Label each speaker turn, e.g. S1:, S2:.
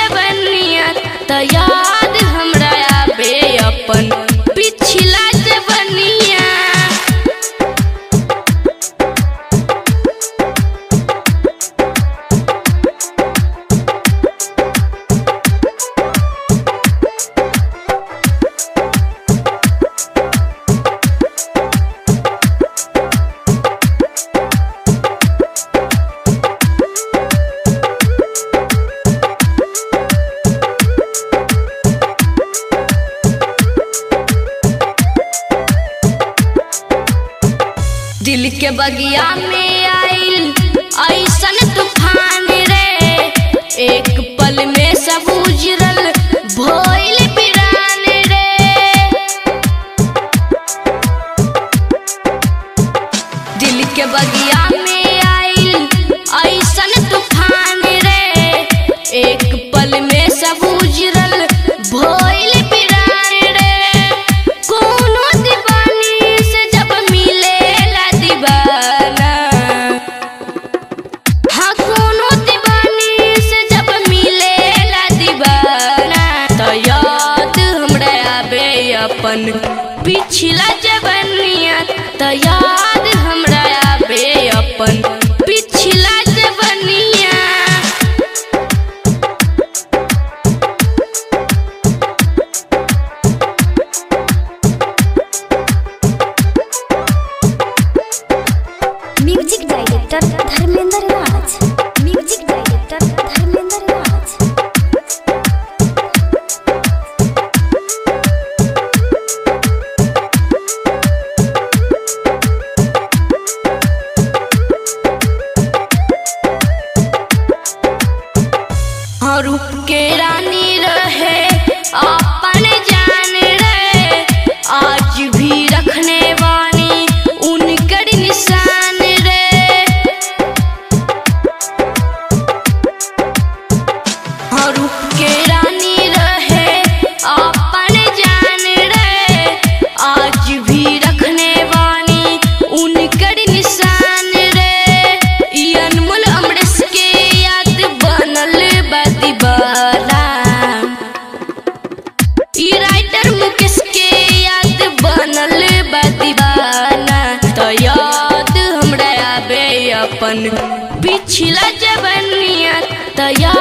S1: जवनिया त याद हमरा आबे अपन पिछला जवनिया। दिल के बगिया में आइल ऐसन तूफान रे, एक पल में सब उजरल भइल वीरान रे। दिल के बगिया में आइल ऐसन तूफान रे, एक पल में सब उजरल भइल वीरान रे। कोनो दीवानी से जब मिले दीवाना, हाँ कोनो दीवानी से जब मिलेला दीवाना त याद हमरा आबे अपन पिछला जवनिया, त याद हमरा आबे अपन पिछला जवनिया।
S2: Music director Dharmendra Raj, music director Dharmendra Raj.
S1: रूप के रानी रहे अपन जान रे, आज भी रखने वाली उनकर निशान रे। रूप के रानी रहे अपन जान रे, आज भी रखने वाली उनकर निशान रे। ई अनमोल अमृत के याद बनल बा दीवाना, ई राइटर मुकेश के याद बनल बा दीवाना त याद हमरा आबे अपन पिछला जवनिया, त याद